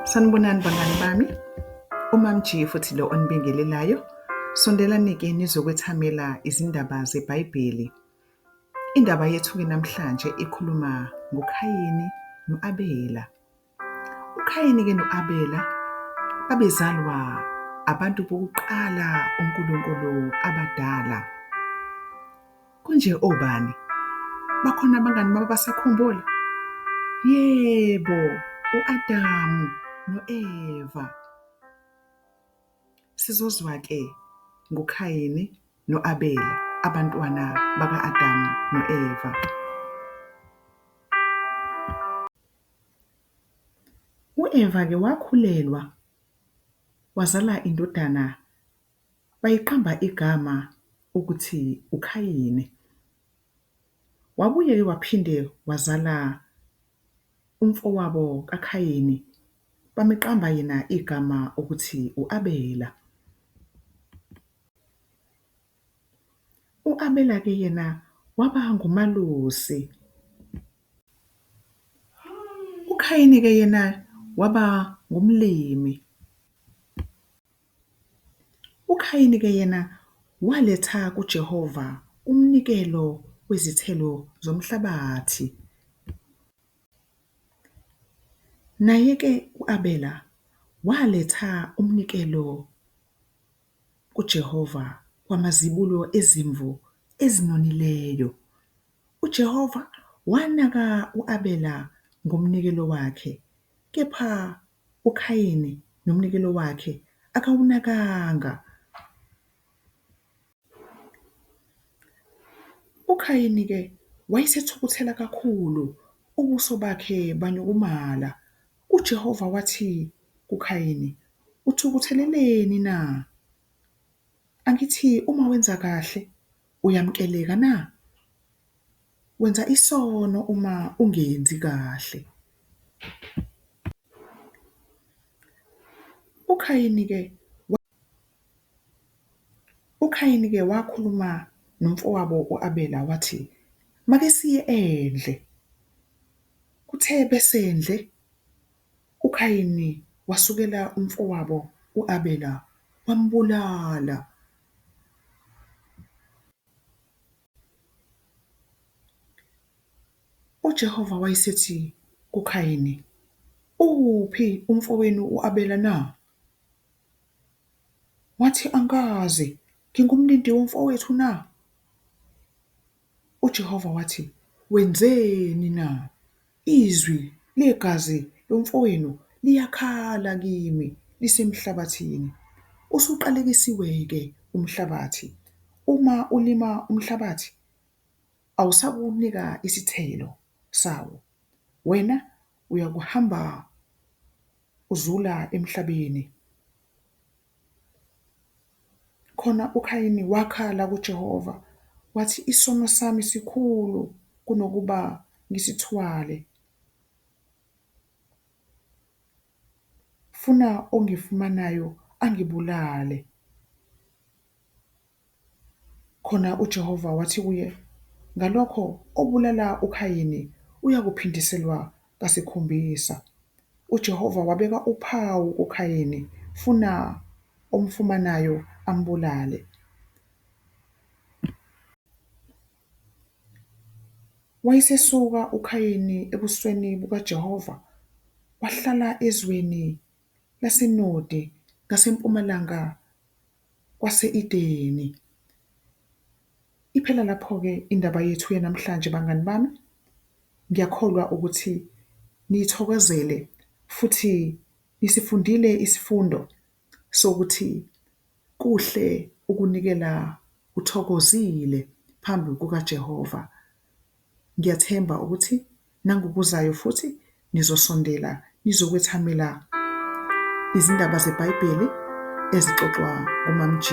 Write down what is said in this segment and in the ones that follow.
Sanibonani bangani bami, uMamG futhi lo onibingelelayo. Sondelani-ke nizokwethamela izindaba zeBhayibheli. Indaba yethu-ke namhlanje ikhuluma ngoKhayini no-Abela. UKhayini-ke no-Abela babezalwa abantu bokuqala uNkulunkulu abadala. Konje obani? Bakhona abangani bami abasakhumbula? Yebo, u-Adamu no-Eva. Sizozwa-ke ngoKhayini no-Abela, abantwana baka-Adamu no-Eva. U-Eva-ke wakhulelwa, wazala indodana, bayiqamba igama ukuthi uKhayini. Wabuye-ke waphinde wazala umfowabo kaKhayini, bamqamba yena igama ukuthi u-Abela. U-Abela-ke yena waba ngumalusi. UKhayini-ke yena waba ngumlimi. UKhayini-ke yena waletha kuJehova umnikelo wezithelo zomhlabathi. Naye-ke u-Abela waletha umnikelo kuJehova wamazibulo ezimvu ezinonileyo. UJehova wanaka u-Abela ngomnikelo wakhe, kepha uKhayini nomnikelo wakhe akawunakanga. UKhayini-ke wayesethukuthela kakhulu, ubuso bakhe banyukumala. UJehova wathi kuKhayini, uthukutheleleni na? Angithi uma wenza kahle uyamukeleka na? Wenza isono uma ungenzi kahle. UKhayini-ke uKhayini-ke wakhuluma nomfowabo u-Abela wathi, make siye endle. Kuthe besendle, uKhayini wasukela umfowabo u-Abela wambulala. UJehova wayesethi kuKhayini, uphi umfowenu u-Abela na? Wathi, angazi, ngingumlindi womfowethu na? UJehova wathi, wenzeni na? Izwi legazi lomfowenu liyakhala kimi lisemhlabathini. Usuqalekisiwe-ke umhlabathi, uma ulima umhlabathi, awusakunika isithelo sawo. Wena uyakuhamba uzula emhlabeni. Khona uKhayini wakhala kuJehova, wathi isono sami sikhulu kunokuba ngisithwale. Funa ongifumanayo angibulale. Khona uJehova wathi kuye, ngalokho obulala uKhayini uyakuphindiselwa kasikhombisa. UJehova wabeka uphawu kuKhayini, funa omfumanayo ambulale. Wayesesuka uKhayini ebusweni bukaJehova, wahlala ezweni laseNodi ngasempumalanga kwase-Edeni. Iphela lapho-ke indaba yethu yanamhlanje bangani bami. Ngiyakholwa ukuthi niyithokozele futhi nisifundile isifundo sokuthi kuhle ukunikela uthokozile phambi kukaJehova. Ngiyathemba ukuthi nangokuzayo futhi nizosondela nizokwethamela izindaba zeBhayibheli ezixoxwa uMamG.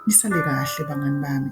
Nisale kahle bangani bami.